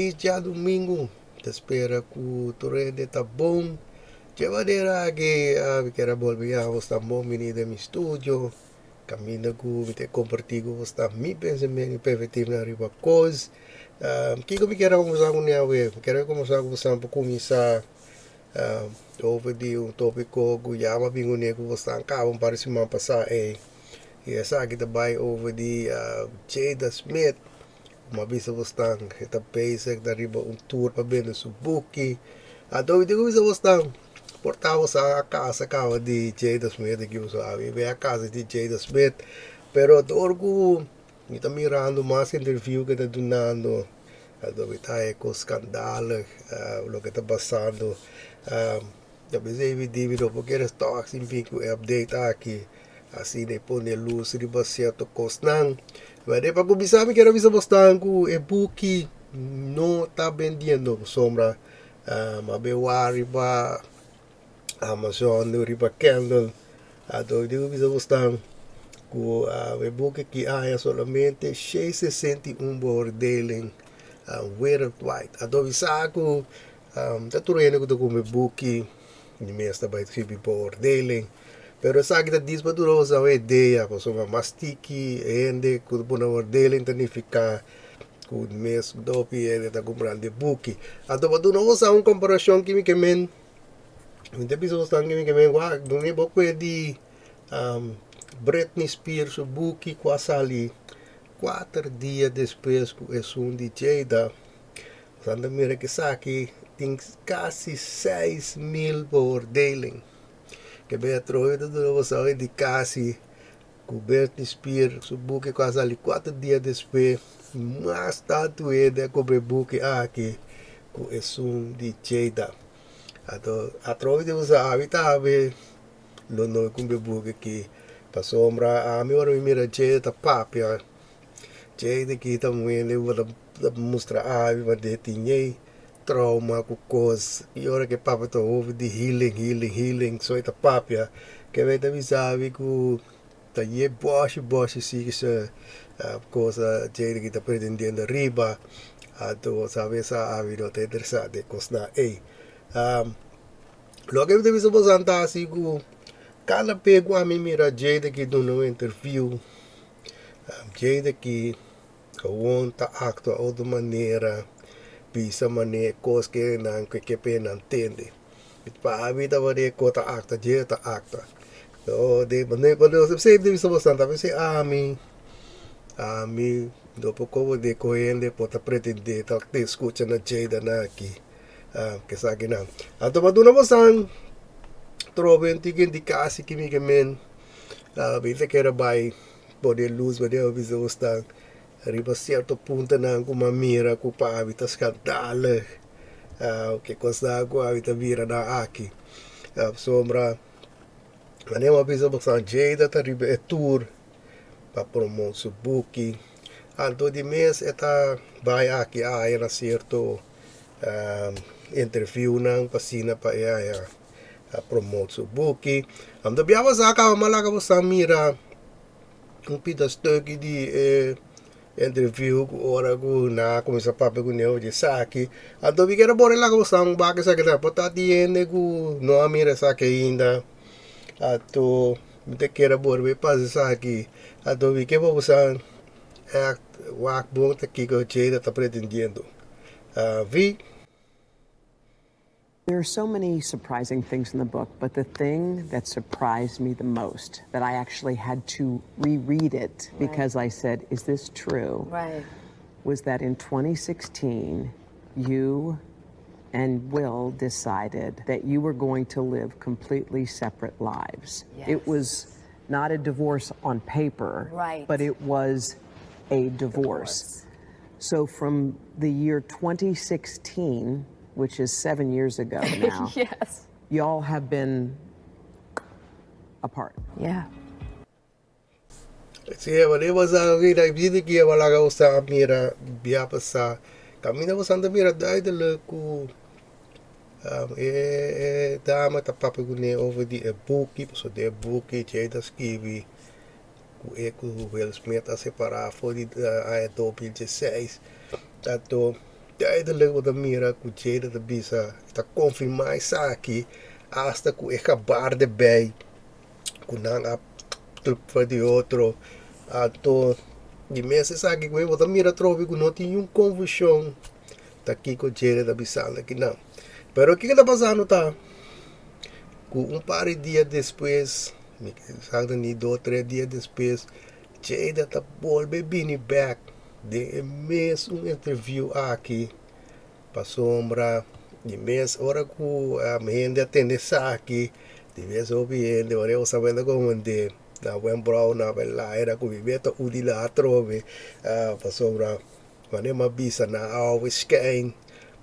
Felis djadumingu. Ta spera ku tur hende ta bon. Dje manera aki mi kier a bolbe yama bos ta bon bini den mi studio. Kaminda ku mi ta kompartí ku bos ta mi pensamentu i perspektiva riba kos. Kiko mi kier a kombersá ku awe? Mi kier a kombersá ku boso pa kuminsá over di un tópiko ku ya mi a bin kuné ku bos ta kaba un par di siman pasá ei. I esaki ta bai over di Jada Smith. Como a bisa bosnan, e ta bezig ta riba un tour pa bende su buki. Anto mi tin ku bisa bosnan, por ta boso a kasa kaba di Jada Smith aki boso a bin a kasa di Jada Smith. Pero dor ku mi ta mirando mas interview ku e ta dunando, anto mi ta haña ku skandalig loke ta pasando. Ta bisa e mi no por kere stòk sin bin ku e update aki. Asina e pone lus riba sierto kosnan. Pero pa kuminsá mi kier a bisa bosnan ku e buki no ta bendiendo pasobra mi a bin wak riba Amazon riba Kindle anto mi tin ku bisa bosnan ku e buki aki a haña solamente 661 beoordeling wereldwijd. Anto mi sa ku ta tur hende ku ta kumpra e buki mi mes ta bai riba beoordeling. Pero esaki ta dis pa dura usa un idea pasobra mas tiki hende ku ta pone beoordeling ta nifiká ku mes dopi hende ta kumprando e buki. Anto pa duna usa un komparashon ki mi ke men, mi ta bisa boso ki mi ke men wak duna e bo kue di Britney Spears su buki ku a sali kuater dia despues ku esun di Jada. Boso ta mira ku esaki tin kasi 6000 beoordeling. Ke be atrobe ta duna boso awe di kasi ku Britney Spears su buki ku a sali kuater dia despues mas tantu hende a kumpra e buki aki ku esun di Jada. Anto atrobe di boso awe tambe lo no kumpra e buki aki pasobra ami ora mi mira Jada ta papia Jada aki ta un hende ku ta mustra abi pa detin'e. Trauma ku kos i ora ke papia ta hopi di healing healing healing so e ta papia ke bay ta bisa mi ku ta ye boshi boshi si se cosa djei ki ta pretendiendo riba anto sa mesa ami no ta interesa den kosnan ey loke mi ta bisa boso ta hasi ku kada bes ku ami mira djei ta ki duna un interview djei ta ki. Gewoon ta actua otro manera, bisa mane cos ke nan ke ke pe nan tende. Pa ami ta mane ko ta actua, dje ta actua. So de mane semper ta bisa bosnan ta bisa ami, ami no por como de cu hende por ta pretende ta scucha na dje nan aki kesaki nan. Anto pa duna bosan trobe un tiki indicasi kimi ke men mi ta kere bai. Pone lus manera bo bisa bo sta riba sierto puntonan ku bo a mira ku pa abi ta skandalig ke kosnan ku abi ta mira nan aki pasobra manera bo a bisa bo sa Jada ta riba e tour pa promote su buki anto di mes e ta bai aki aya na sierto interviewnan pa asina pa e haya a promote su buki. Anto bia bo sa kaba ma laga bo sa mira un pida stukje di e interview ku ora ku nan a kuminsá papia ku Neo di esaki. Anto mi kere pone laga bo sa un bak esaki ta por ta tin hende ku no a mira esaki ainda. Anto mi ta kere bolbe pasa esaki. Anto mi ke pa bo sa ègt wak bon ta kiko Jada ta pretendiendo. Vi. There are so many surprising things in the book, but the thing that surprised me the most, that I actually had to reread it because I said, is this true? Right. Was that in 2016, you and Will decided that you were going to live completely separate lives. Yes. It was not a divorce on paper, Right. but it was a divorce. Divorce. So from the year 2016, which is 7 years ago now, Yes. y'all have been apart. Yeah. Si, wanneer bo sa mira e bida ki bo laga bo sa mira bia pasá, kaminda bo sa ta mira duidelijk ku e e dama ta papia kuné over di e buki, pasobra den e buki djei ta skibi ku e ku Will Smith a separá for di aña 2016. Anto. Duidelijk bo ta mira ku Jada ta bisa, e ta konfirmá esaki asta ku e gebaar erbij ku nan a trup for di otro. Anto di mes esaki ku bo ta mira atrobe ku no tin niun konfushon ta kiko Jada ta bisando akinan. Pero kiko ta pasando ta ku un par di dia despues, mi sa ni dos tres dia despues, Jada ta bolbe bini bek den e mesun interview aki pasobra di mes ora ku hende a tende esaki di mes hopi hende ora e sa wende komende na wenkbrauw na laira ku mi meta udi la atrobe pasobra wanneer mi a bisa nan always schijn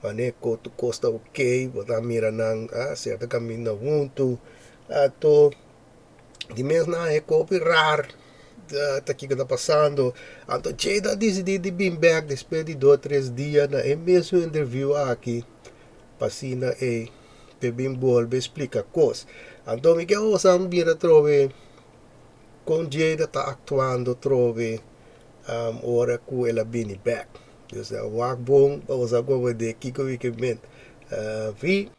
wanneer tur kos ta okay bo ta mira nan sierto kaminda huntu anto. Di mes nan e kopi rar ta kiko ta pasando. Anto Jada a disidí di bin bèk despues di dos tres dia na e mesun interview aki pa asina e p'e bin bolbe splika kos. Anto mi ke osa mira atrobe kon Jada ta aktuando atrobe ora ku el a bini bèk. Dus wak bon pa bo sa komo de kiko mi ke ment. Vi.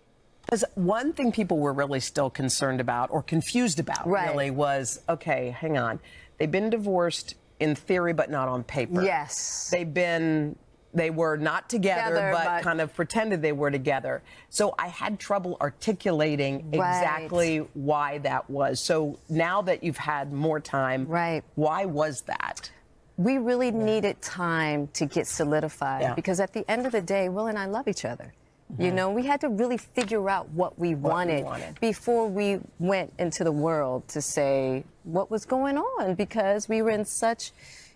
Because one thing people were really still concerned about or confused about, Right. really, was okay, hang on. They've been divorced in theory, but not on paper. Yes. They've been, they were not together, Together, but, but- kind of pretended they were together. So I had trouble articulating Right. exactly why that was. So now that you've had more time, Right. why was that? We really needed time to get solidified Yeah. because at the end of the day, Will and I love each other. You know, we had to really figure out what we wanted, wanted. before we went into the world to say what was going on because we were in such,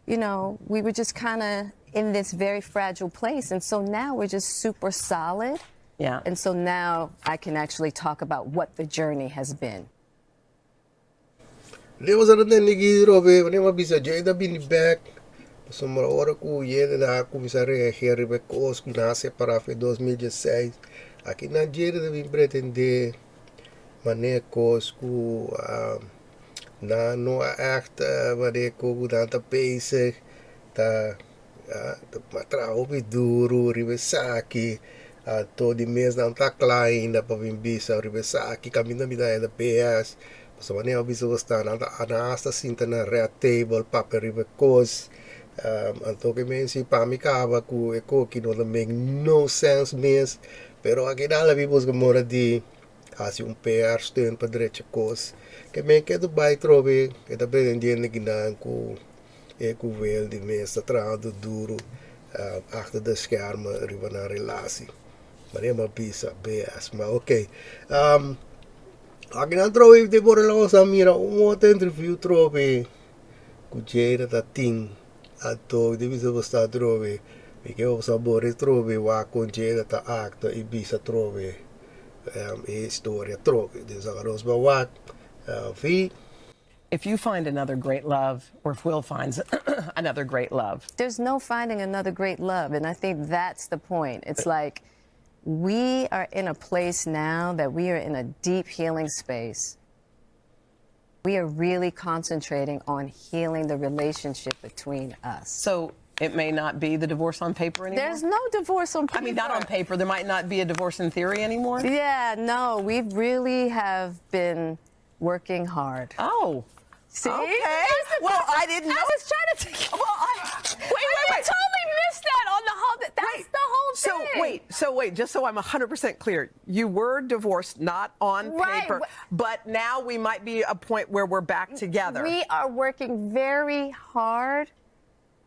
you know, we were just kind of in this very fragile place. And so now we're just super solid. Yeah. And so now I can actually talk about what the journey has been. Leo sa tende aki atrobe, wanneer mi a bisa Jada bini bek, pasobra ora ku hende a kuminsá reagí riba kos ku nan a separá for 2016. Aki nan Jada ta bin pretendé manera kos ku nan no a echt wanneer ku nan ta bezig ta ta traha hopi duru riba esaki anto di mes nan ta kla ainda pa bin bisa riba esaki kaminda mi ta haya BS. Pasobra wanneer mi a bisa bo sta nan ta nan hasta sinta na red table papia riba kos anto ke men si pa mi kaba ku e koki no ta make no sense mes pero aki nan la mi buska mora di hasi un PR stunt pa drecha kos ke men ke bai trobe e ta pretendiendo kinan ku e ku Will di mes ta trahando duru achter de schermen riba nan relatie. Wanneer mi a bisa BS maar oké. Aki nan trobe di por la a mira un otro interview trobe ku Jada ta tin anto di bisa bo sta trobe mi ke bo sa bori trobe wak kon Jada ta actua i bisa trobe e historia trobe. Dus laga nos ba wak vi. If you find another great love, or if Will finds another great love. There's no finding another great love. And I think that's the point. It's like we are in a place now that we are in a deep healing space. We are really concentrating on healing the relationship between us. So it may not be the divorce on paper anymore? There's no divorce on paper. I mean, not on paper. There might not be a divorce in theory anymore. Yeah, no, we really have been working hard. Oh. See? Okay. That's the- Well, I didn't know. I was trying to. Well, I, wait, wait, wait. I totally missed that on the whole. That's Wait. the whole So thing. wait, so wait, just so I'm 100% clear, you were divorced, not on Right. paper, but now we might be a point where we're back together. We are working very hard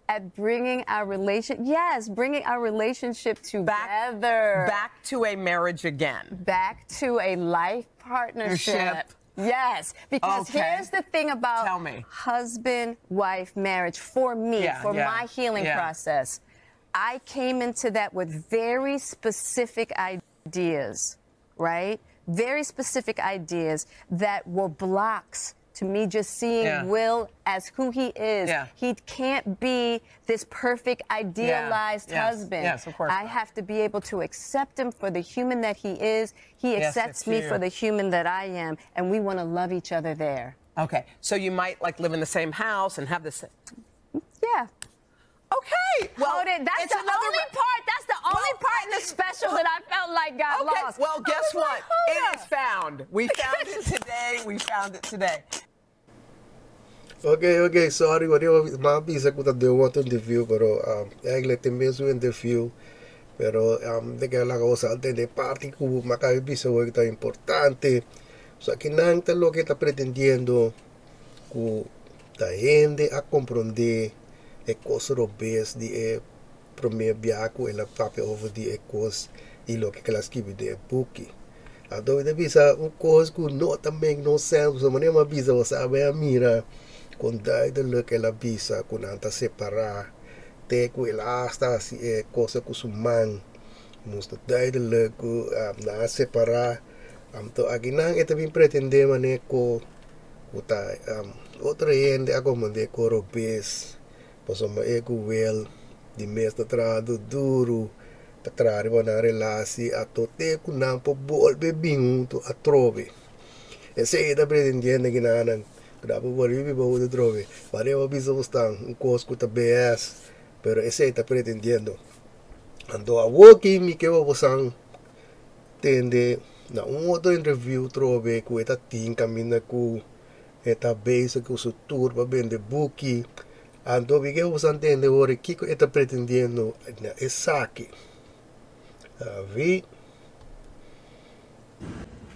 at bringing our relation. Yes, bringing our relationship back, together. back to a marriage again. Back to a life partnership. Ship. Yes, because Okay. here's the thing about Tell me. husband wife marriage for me, for my healing process. I came into that with very specific ideas, right? Very specific ideas that were blocks to me just seeing Will as who he is. He can't be this perfect, idealized husband. Yes, of course I not. have to be able to accept him for the human that he is. He Yes, accepts it's me you. for the human that I am, and we want to love each other there. Okay, so you might like live in the same house and have the same. Yeah. Okay. Well, Hold it. That's it's the another only part. That's the only Well, part night got Okay, lost. well, I guess was like, what? "Hold It up." is found. We found it today. We found it today. Ok, ok, sorry, wanneer m'a bisa ku ta den un otro interview, pero eigenlijk ta e mesun interview, pero de ke laga boso a tende parti ku m'a kaba di bisa hoy ku ta importante. So akinan ta loke ta pretendiendo ku ta hende a komprondé e kos robes di e promé biaha ku el a papia over di e kos i loke ku el a skibi den e buki. Anto mi ta bisa un kos ku no ta make no sense, pasobra manera mi a bisa bo sa bai a mira kon duidelijk el a bisa ku nan ta separá te ku el a hasta hasi e cosa ku su man mustra duidelijk ku nan a separá. Anto akinan e ta bin pretendé manera ku ku ta otro hende a komprondé ku robes pasobra e ku Will di mes ta trahando duru pa traha riba nan relasi ato te ku nan por bolbe bin huntu atrobe. Esei ta pretendiendo ki nan ku nan por bolbe biba huntu atrobe. Manera bo bisa bo stan un kos ku ta BS, pero esei ta pretendiendo. Anto awoki mi ke pa bosan tende na un otro interview trobe ku e ta tin kaminda ku e ta bezig ku su tour pa bende buki. Anto mi ke boso a ntende ora kiko e ta pretendiendo na esaki. Avi.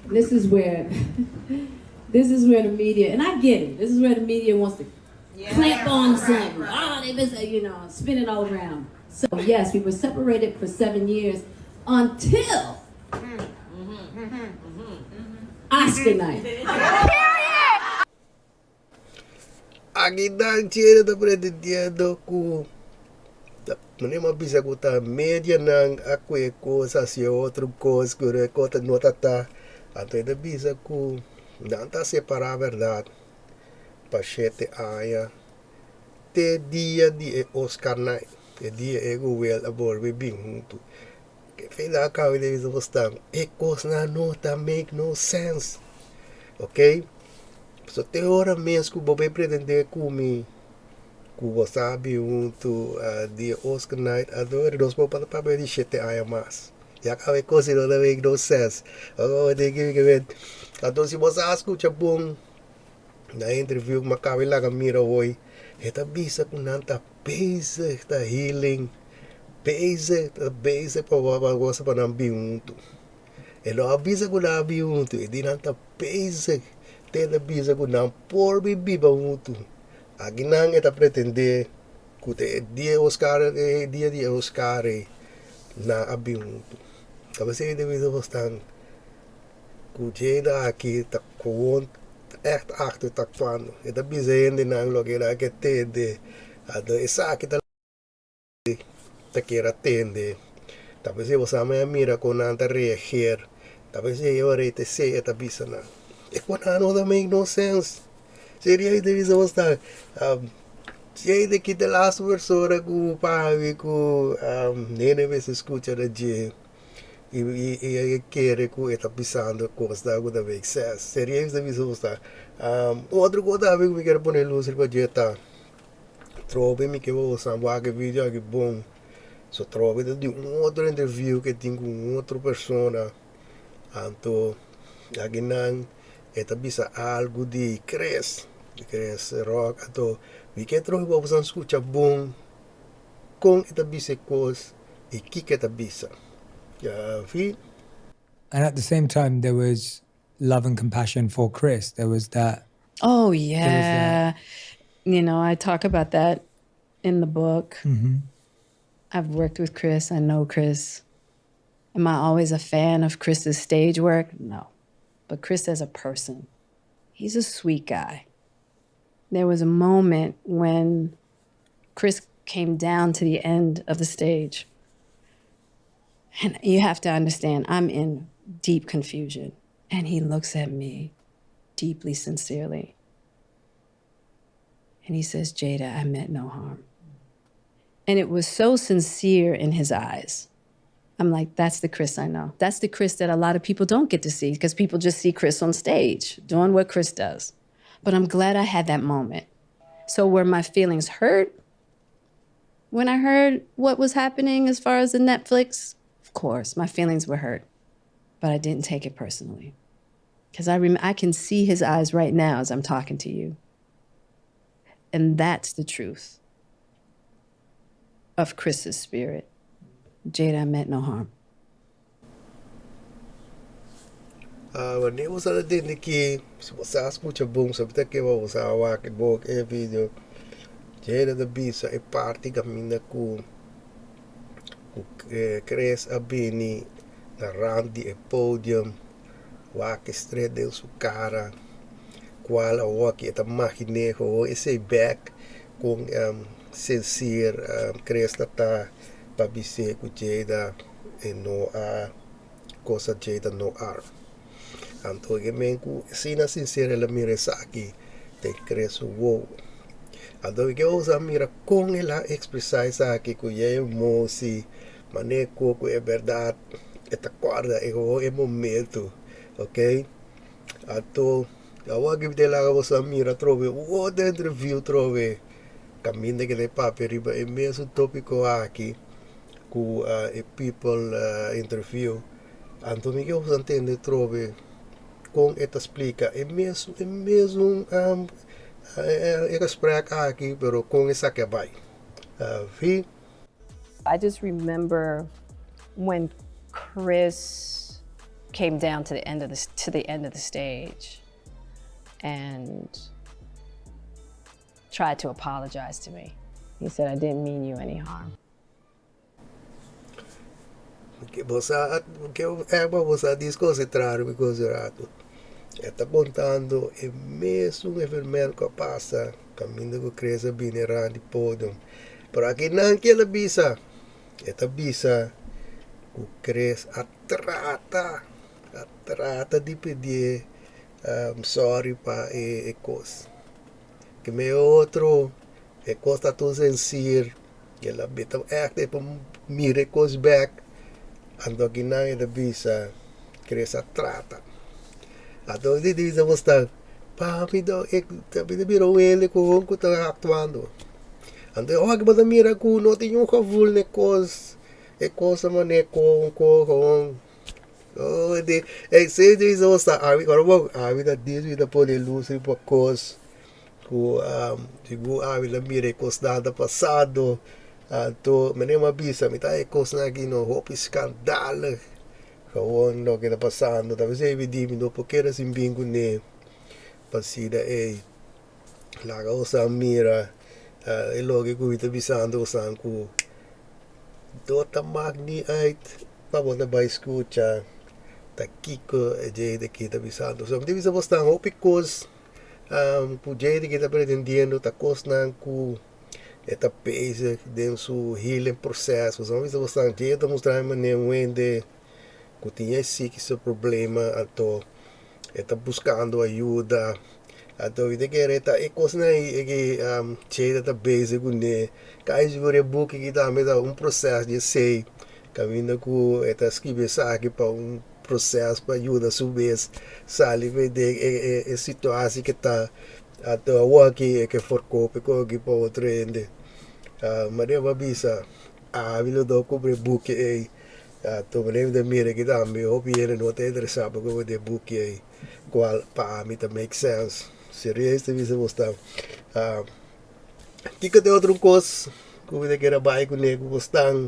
This is where this is where the media and I get it. This is where the media wants to clamp on something. Oh, they just spin it all around. So yes, we were separated for 7 years until Oscar night. Period. Akinan Jada ta pretendiendo ku manera mi a bisa ku ta medianan a kue kos hasi otro kos ku e kos no ta ta. Anto e ta bisa ku nan ta separá bèrdat pa 7 aña te dia di e Oscar night, e dia e ku Will a bolbe bin huntu. Ke a kaba di bisa bosnan e kosnan no ta make no sense. Ok? So te ora mes ku bo bai pretendé ku mi ku bo sa bin huntu dia Oscar night, anto nos por papia di 7 aña mas. Ya kaba e kos no ta make no sense. Anto si bo sa skucha bon na interview ku mi a kaba di laga mira hoy, e ta bisa ku nan ta bezig ta healing, bezig ta bezig pa gosa pa nan bin huntu. E no a bisa ku nan a bin huntu, e di nan ta bezig te ta bisa ku nan por bin biba huntu. Akinan e ta pretendé ku te dia Oscar, e dia di Oscar ei nan a bin huntu. Tabata e bisa bosnan ku Jada aki ta gewoon echt achter ta actuando. E ta bisa hendenan loke nan ke tende. Anto esaki ta ta kier a tende. Ta p'esei bo sa mi a mira kon nan ta reageer. Ta p'esei ora e ta esei e ta bisa nan. E kosnan no ta make no sense. Seria e ta bisa bosnan Jada ki ta e laatste persona ku pabi ku hende mester skucha na dje i kere ku e ta bisando kosnan ku ta make sense. Seria e ta bisa bosnan. Otro kos tambe ku mi kier pone lus riba dje ta trobe mi ke boso wak e video aki bon. So trobe ta di un otro interview ku e tin ku un otro persona. Anto akinan e ta bisa algu di Chris, di Chris Rock. Anto mi ke trobe pa boso skucha bon kon e ta bisa e kos i kiko e ta bisa. Ya fi. And at the same time, there was love and compassion for Chris. There was that. Oh There was that. yeah. I talk about that in the book. I've worked with Chris. I know Chris. Am I always a fan of Chris's stage work? No. But Chris as a person, he's a sweet guy. There was a moment when Chris came down to the end of the stage. And you have to understand, I'm in deep confusion. And he looks at me deeply sincerely. And he says, "Jada, I meant no harm." And it was so sincere in his eyes. I'm like, "That's the Chris I know. That's the Chris that a lot of people don't get to see because people just see Chris on stage doing what Chris does." But I'm glad I had that moment. So were my feelings hurt when I heard what was happening as far as the Netflix? Of course, my feelings were hurt. But I didn't take it personally. Because I, rem- I can see his eyes right now as I'm talking to you. And that's the truth of Chris's spirit. Jada, I meant no harm. Uh, wanneer we zullen denken que se você escuta bom, sabe que você vai bom e vídeo. Jada da bisa e parte caminha com Chris a bini na rand di e podium, wak straight den su cara, cual awaki e ta magin'é gewoon esey bek con sincere Chris ta ta pa bis'é cu Jada e no a cosa Jada no ar. Anto e men cu asina sincere el a mira esaki den Chris su wowo. Anto mi ke usa mira kon el a ekspresá esaki ku yei mosi, manera ku ku e bèrdat e ta kòrda e gewoon e momentu, ok. Anto awor aki mi ta laga boso a mira atrobe un otro interview atrobe kaminda ke ta papia riba e mesun tópiko aki ku e people interview. Anto mi ke usa ntende atrobe kon e ta splika e mesun e mesun e gesprek aki pero kon esaki a bai. Fi. I just remember when Chris came down to the end of the to the end of the stage and tried to apologize to me. He said, I didn't mean you any harm. Ke bo sa, ke eba bo sa desconcentrado because rato. E ta contando e mesun enfermero cu a pasa caminda cu Chris a bini rand di podium. Pero aki nan kiel a bisa, e ta bisa cu Chris a trata, a trata di pidie sorry pa e cos. Ke me otro E kos ta tur sincere, el a bita echt e por mira e kos bek, anto kinan e ta bisa Chris a trata. Anto di bisa bo sta, papi do e ta bira un hende ku ku ta actuando. Anto e ora ku bo ta mira ku no tin un gevoel na e kos, e kos ta mane kon kon kon. Oh di e si di bisa bo sta ami ora bo ami ta dis mi ta pone lus riba kos. Ku sigur ami ta mira e kosnan ta pasando, anto meneer mi a bisa mi ta e kosnan aki no hopi skandalig, gewoon loke ta pasando ta bisa mi di mi no por keda sin bin kuné pa asina ey laga boso mira e loke ku mi ta bisando boso ku no ta mak ni uit pa bo ta bai skucha ta kiko e dje aki ta bisando, so mi ta bisa boso hopi kos. Ku djei ki ta pretendiendo ta kosnan ku e ta bezig den su healing proces. Pasobra mi bisa bosnan djei ta mustra mi manera un hende ku tin e psikische problema anto e ta buskando ayuda. Anto mi ta kere ta e kosnan ei ki djei ta bezig kuné. Kai sigur e buki aki tambe ta un proces di esei kaminda ku e ta skibi esaki pa un. Proces pa yuda su mes sali for den e situatie ke ta anto awor aki e ke forkoop e koki pa otro hende. Manera bo a bisa ami lo no kumpra e buki ei anto manera mi ta mira aki tambe hopi hende no ta interesa pa kumpra e buki ei kual pa ami ta make sense. Serieus ta bisa bo sta. Kiko ta e otro kos ku mi ta kere bai kuné ku bo stan?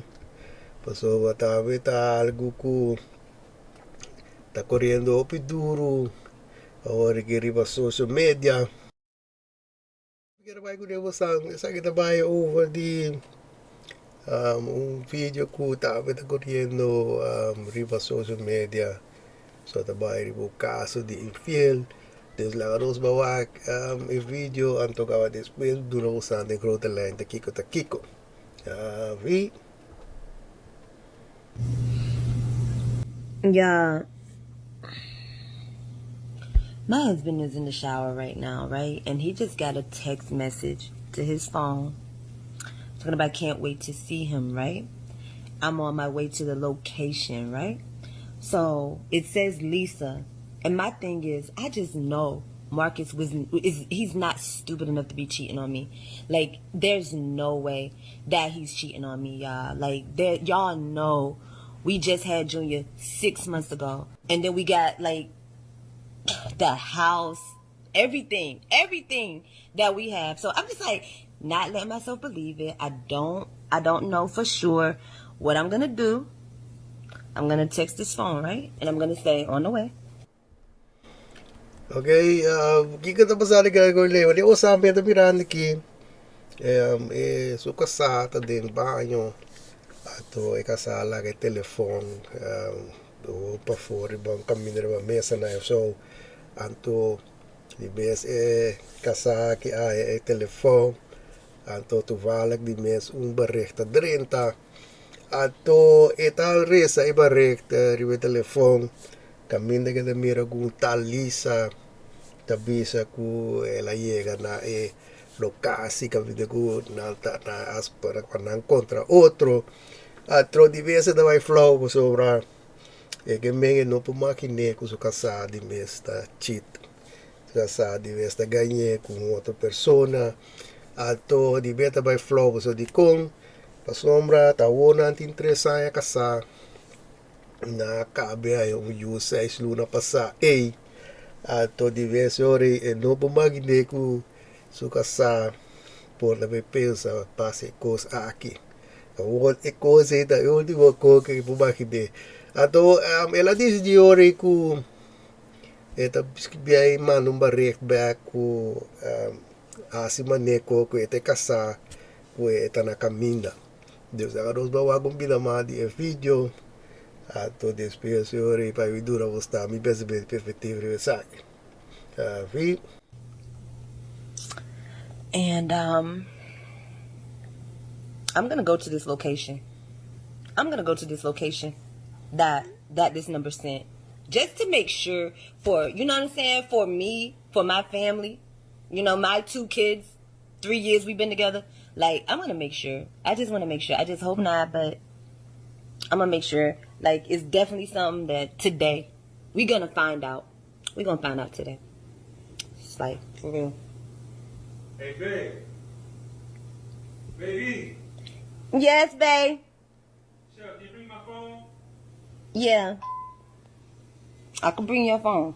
Pasobra tambe ta algu ku ta koriendo hopi duru awor aki riba social media. Mi kere bai kuné bo stan, esaki ta bai over di un video ku tambe ta koriendo riba social media. So ta bai riba un kaso di infiel. Dus laga nos ba wak e video anto kaba despues duna bo sa den grote lijn ta kiko ta kiko. Avi. Yeah. My husband is in the shower right now, right? And he just got a text message to his phone talking about can't wait to see him, right? I'm on my way to the location, right? So it says Lisa. And my thing is, I just know Marcus was is he's not stupid enough to be cheating on me. Like there's no way that he's cheating on me, y'all. Like there y'all know We just had Junior 6 months ago. And then we got like the house, everything, everything that we have. So I'm just like not letting myself believe it. I don't know for sure what I'm gonna do. I'm gonna text this phone, right? And I'm gonna say on the way. Ok, kiko ta pasando ku Gorley? Wali o sabi ta mirando aki. E su kasá ta den baño. Ato e kasá a laga e telefon um, pafó riba un kaminda riba mesa na so. Anto di bes e kasá ki a e telefon. Anto toevallig di mes un bericht ta drenta. Anto e ta resa e bericht riba e telefon. Kaminda ku e ta mira ku un tal Lisa ta bisa ku el a yega na e lokasi kaminda ku nan ta na aspera pa nan kontra otro. Atro di bes e ta bai flou pasobra e ke men e no por makiné ku su kasá di mes ta cheat. Su kasá di bes ta gañ'é ku un otro persona. Anto di bes ta bai flou pasobra dikon? Pasobra ta awor nan tin tres aña kasá. Na kabe ay un yu seis luna pasá ey. Anto di bes ora e no por maginé ku su kasá por ta bay pensa pasa e kos aki. Awor e kos ey ta e ultimo kos ku e por maginé. Anto el a disidí ora ey ku e ta bai manda un barek bek ku hasi maneko ku e ta e kasá ku e ta na kaminda. Dios a nos ba wak un bida mas di e video anto despues e ora pa mi dura bo sta mi pensamentu perspectiva riba esaki. Avi. And um I'm gonna go to this location. I'm gonna go to this location that that this number sent. Just to make sure for you know what I'm saying, for me, for my family, you know, my two kids, 3 years we've been together. Like I'm gonna make sure. I just wanna make sure. I just hope not, but I'm gonna make sure. Like it's definitely something that today we gonna find out. We gonna find out today. It's like for real. Hey, babe. Baby. Yes, babe. Chef, can you bring my phone? Yeah. I can bring your phone.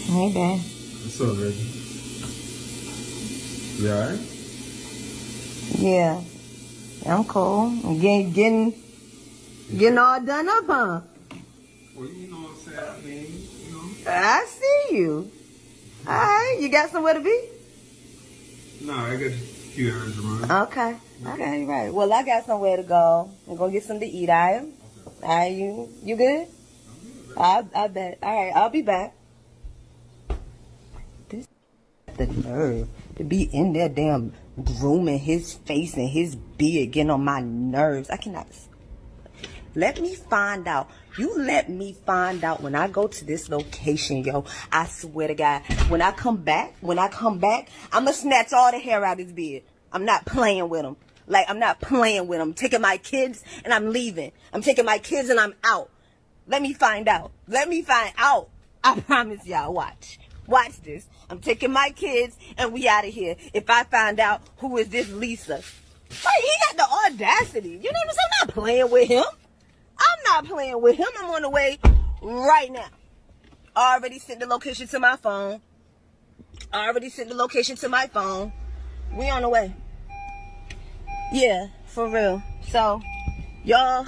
Hey, babe. What's up, baby? You alright? Yeah. I'm cool. I'm getting, getting, getting all done up, huh? Well, you know what I'm saying? I mean, you know. I see you. All right. You got somewhere to be? No, I got a few errands to run. Okay. Okay, right. Well, I got somewhere to go. I'm gonna get something to eat. I am. All right, you you good? I bet. All right, I'll be back. This the nerve to be in there damn grooming his face and his beard getting on my nerves. I cannot. Let me find out. You let me find out when I go to this location, yo. I swear to God, when I come back, when I come back, I'ma snatch all the hair out his beard. I'm not playing with him. Like, I'm not playing with him. I'm taking my kids and I'm leaving. I'm taking my kids and I'm out. Let me find out. Let me find out. I promise y'all. Watch. Watch this. I'm taking my kids and we out of here. If I find out who is this Lisa. Like, he got the audacity. You know what I'm saying? I'm not playing with him. I'm not playing with him. I'm on the way right now. Already sent the location to my phone. Already sent the location to my phone. We on the way. Yeah, for real. So, y'all,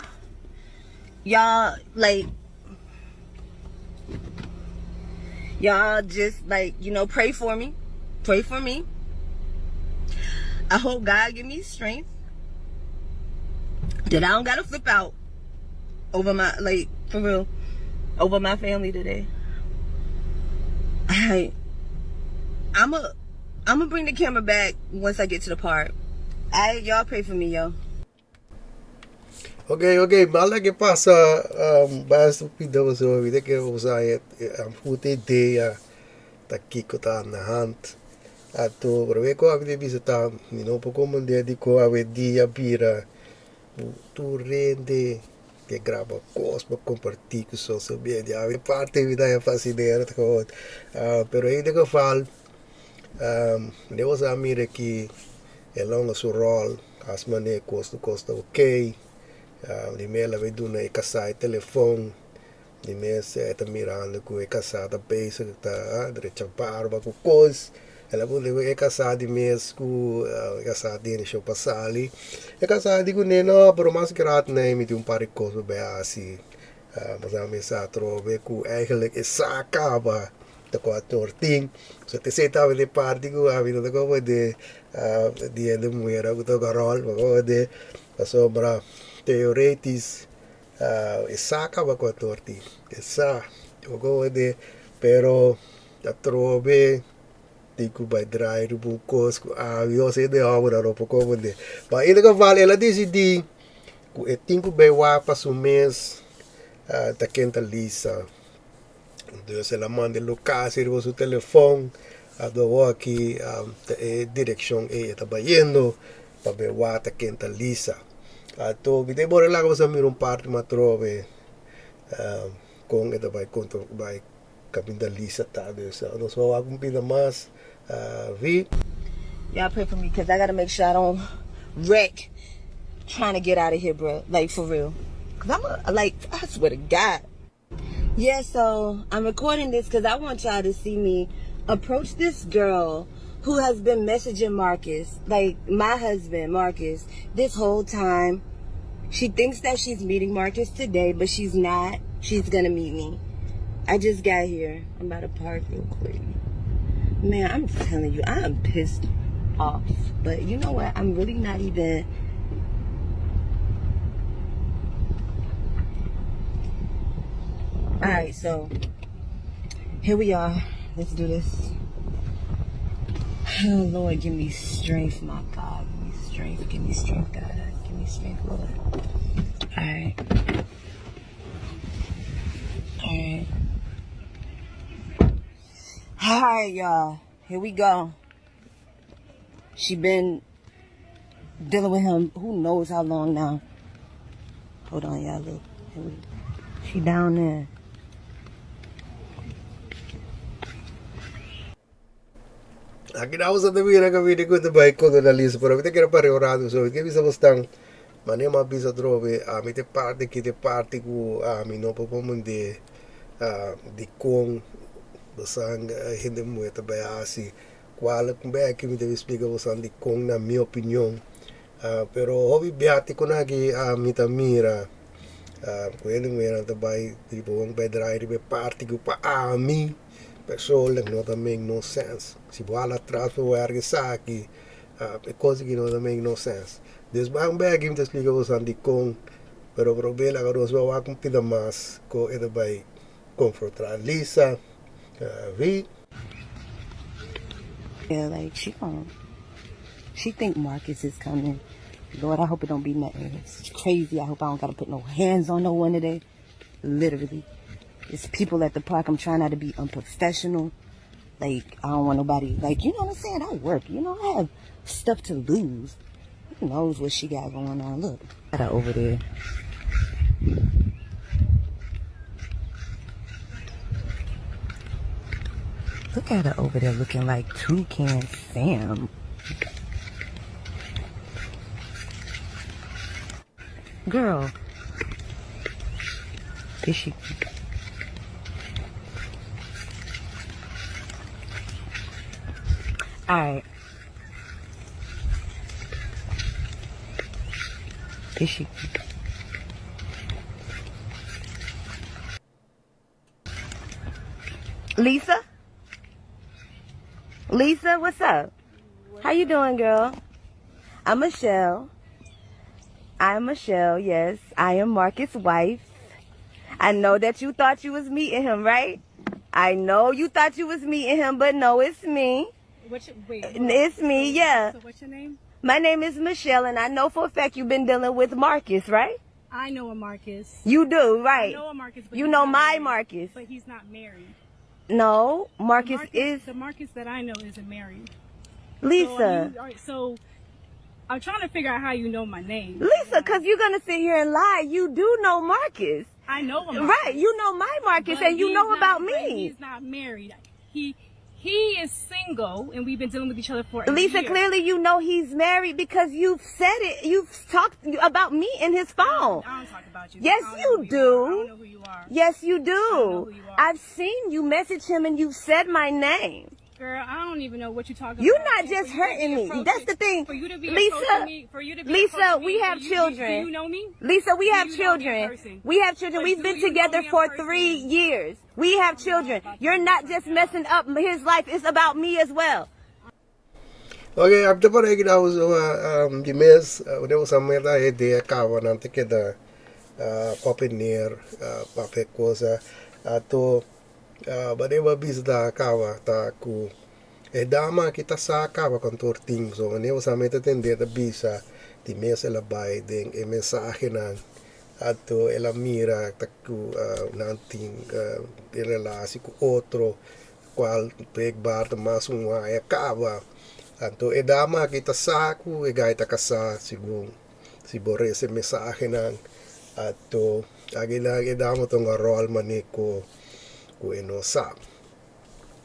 y'all, like, y'all just, like, you know, pray for me. Pray for me. I hope God give me strength that I don't got to flip out over my, like, for real, over my family today. I'm gonna bring the camera back once I get to the park. I y'all pray for me, yo. Ok, mala ke pasa basta pida so vida ke usa e am goed idea ta kiko ta na hand. Ato pero ko abi bisa ta mi no por comprende di ko awe dia bira tur hende ke graba kos pa kompartí ku social media. Awe parte vida e fascinerend gewoon. Pero in ieder geval, um, de was a mira ki El a hunga su ròl, hasi manera kos tur kos ta okey. Di mes el a bay duna e kasá e telefon, di mes e ta mirando ku e kasá ta bezig ta drecha barba ku kos. El a puntra e kasá di mes ku e kasá tene show pa sali. E kasá di kuné, no, pero mas grat nei mi tin un par di kos pa bay hasi. Pasobra mi sa atrobe ku eigenlijk e sa kaba ta kua tur tin. So te esei tabata e parti ku ami no ta komprende di hende muhera ku toka ròl pa komprende pasobra teoretisch e sa kaba kua tur tin e sa bo komprende pero atrobe tin ku bai drai riba un kos ku ami ose hende hòmber no por komprende. Pa in ieder geval el a disidí ku e tin ku bai wak pa su mes ta kenta Lisa. Dus el a manda e locatie riba su telefon a do aki ta e direccion ey e ta bayendo pa bai wak ta kenta Lisa. Anto mi ta bora laga boso a mira un parti mas atrobe kon e ta bai kontra bai caminda Lisa ta. Dus nos a wak un bida mas vi. Y'all pray for me cause I gotta make sure I don't wreck trying to get out of here bruh like for real cause I'm a like I swear to God. Yeah so I'm recording this cause I want y'all to see me approach this girl who has been messaging Marcus like my husband Marcus this whole time. She thinks that she's meeting Marcus today, but she's not. She's gonna meet me. I just got here. I'm about to park real quick. Man, I'm telling you, I am pissed off. But you know what? I'm really not even All right, so here we are. Let's do this. Oh, Lord, give me strength, my God. Give me strength. Give me strength, God. Give me strength, Lord. All right. All right. All right, y'all. Here we go. She been dealing with him who knows how long now. Hold on, y'all. Look. She down there. Aki nan boso ta mira kaminda ku ta bai kontra na lista, pero mi ta kere para un ratu so. Mi ke bisa bosnan, manera mi a bisa atrobe, ami ta e parti aki, ta e parti ku ami no por komprende dikon bosan hende muhé ta bai hasi kual bèki mi debe splika bosan dikon na mi opinion. Pero hopi biati ku nan aki ami ta mira ku hende muhénan ta bai riba un bedrai riba e parti ku pa ami persoonlijk no ta make no sense. Si bo hala atras pa bo wèrk esaki e kos aki no ta make no sense. Des ban bèki mi ta splika bosan dikon pero probeer laga nos bai wak un pida mas ku e ta bai konfrontá Lisa vi. Yeah, like she gon' she think Marcus is coming. Lord, I hope it don't be nothing. It's crazy. I hope I don't gotta put no hands on no one today. Literally. It's people at the park. I'm trying not to be unprofessional. Like, I don't want nobody, like, you know what I'm saying? I work, you know, I have stuff to lose. Who knows what she got going on? Look, got her over there. Look at her over there looking like Toucan Sam. Girl. Is she... All right. Is she... Lisa? Lisa, what's up? How you doing, girl? I'm Michelle. I'm Michelle, yes. I am Marcus' wife. I know that you thought you was meeting him, right? I know you thought you was meeting him, but no, it's me. What's your, wait, It's me, yeah. So what's your name? My name is Michelle, and I know for a fact you've been dealing with Marcus, right? I know a Marcus. You do, right? I know a Marcus. But You he's know not my married. Marcus. But he's not married. No, Marcus, is The Marcus that I know isn't married. Lisa. So, are you, all right, so I'm trying to figure out how you know my name. Lisa, because you're going to sit here and lie. You do know Marcus. I know a Marcus. Right. You know my Marcus but and you he's know not- about but me. He's not married. He is single and we've been dealing with each other for a Lisa, year. clearly you know he's married because you've said it. You've talked about me in his phone. I don't talk about you. Yes, I don't you know who you do. are. I don't know who you are. Yes, you I don't know do. who you are. I've seen you message him and you've said my name. Girl, I don't even know what you're talking You're about. not And for just you to be hurting me. approaching- That's the thing. For you to be Lisa, approaching me, for you to be Lisa, approaching we me, have do you- do children. you know me? Lisa, we Do have you know me in children. person? We have children. But We've do been you know together me in for person? 3 years. We have children. You're not just messing up his life. It's about me as well. Ok, apta para que daw so di mes, wanneer we samen da idea kaba nan te keda papia neer, papia cosa, ato wanneer we bisa da kaba ta ku e dama ki ta sa kaba kantoor team, so wanneer we samen te tende ta bisa di mes ela bai den e mensahe nan, ato ela mira ta ku nan tin e relatie ku otro, cual blijkbaar ta mas un aña kaba. Anto e dama aki ta sa ku e gai ta kasá segun si bo rese mensahenan. Anto akinan e dama ta un ròl manera ku ku e no sa.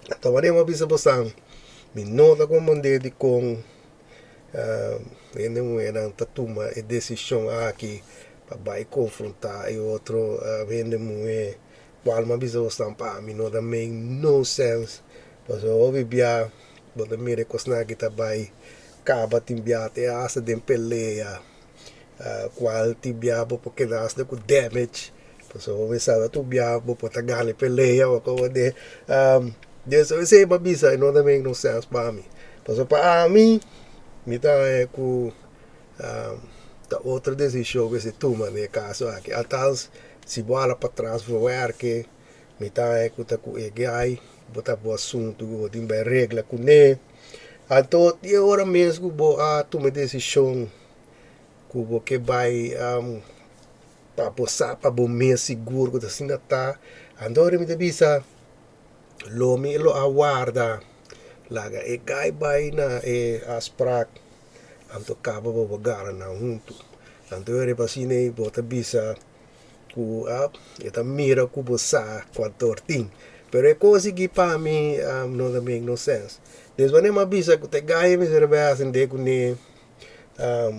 Anto wanneer mi a bisa bosan mi no ta komprondé dikon hende muhénan ta tuma e desishon aki pa bai konfrontá e otro hende muhé kual mi a bisa bosan pa mi no ta make no sense pasobra hopi bia Bo ta mira e kosnan aki ta bai kaba tin bia te hasta den pelea kual tin bia bo por keda hasta ku damage pasobra bo mester sa tur bia bo por ta gana e pelea o komo de des esei bo a bisa e no ta make no sense pa mi pasobra pa ami mi ta haña ku ta otro desishon ku mester tuma den e kaso aki althans si bo hala patras verwerke. Mi ta haña ku ta ku e guy bo ta bo asuntu ku bo tin bai regla kuné. Anto di e ora mes ku bo a tuma e desishon ku bo ke bai pa bo sa pa bo mes sigur ku ta asina ta, anto ora mi ta bisa lo mi lo a warda laga e guy bai na e afsprak anto kaba bo bo gara nan huntu. Anto e ora pa asina bo ta bisa. Ku a e ta mira ku bo sa kuantor tin. Pero e kos aki pa mi no ta make no sense. Des wanneer mi a bisa ku ta e gai mi ser bai asende kuné,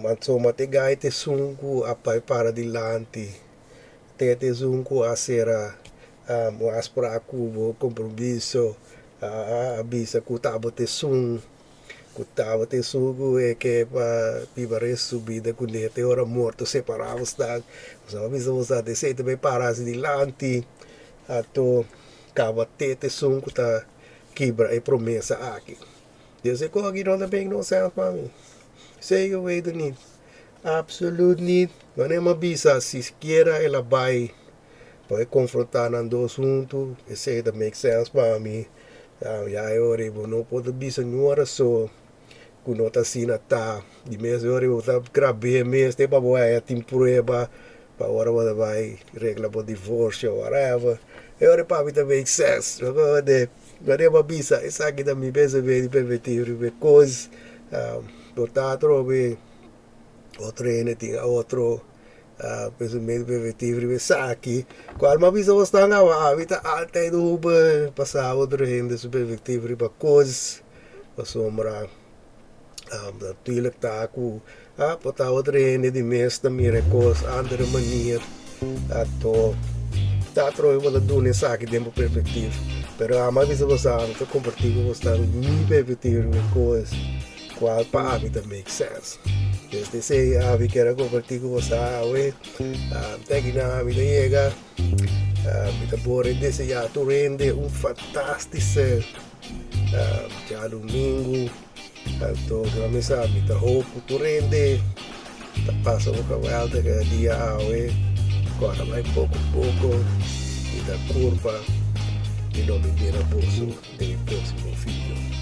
anto ma ta e gai ta esun ku a bai para dilanti, te ta esun ku a sera un afsprak ku bo kompromiso, a bisa ku ta bo ta esun. Ku tabata esun ku e ke pa biba resto su bida kuné te ora morto separá bosnan. Boso a bisa boso ta esei ta bai para hasi dilanti, anto kaba te ta esun ku ta kibra e promesa aki. Dios e koki no ta make no sense pa mi. Zeker weten niet. Absoluut niet. Wanneer mi a bisa sikiera el a bai Pa e konfrontá nan dos huntu, esei ta make sense pa mi. Ya e ora ei bo no por ta bisa niun ora so ku no ta asina ta. Di mes e ora ei bo ta grab'é mes te pa bo haya tin prueba pa ora bo ta bai regla bo divorsio o whatever. E ora ei pa mi ta make sense. Wanneer bo a bisa esaki ta mi pensamentu di permitir riba e kos, bo ta atrobe otro hende tin otro Pensamentu pervertido riba esaki. Cual mi a bisa bos nan awa, ami ta altijd hopi pasa otro hende su perspectiva riba cos, pasobra natuurlijk ta cu por ta otro hende di mes ta mira e cos andere manier, anto ta atrobe bo ta duna esaki den bo perspectiva. Pero ami a bisa bos ami ta comparti cu bos nan mi perspectiva riba e cos. Cual pa ami ta make sense. Desde esey ami kier a comparti cu boso awe. Te aki nan ami ta yega. Mi ta bore desea tur hende un fantastische djadomingo. Anto mi sa mi ta hoop cu tur hende ta pasa un geweldige dia awe. Corda bai poco poco y ta curpa y lo mi mira boso den e proximo video.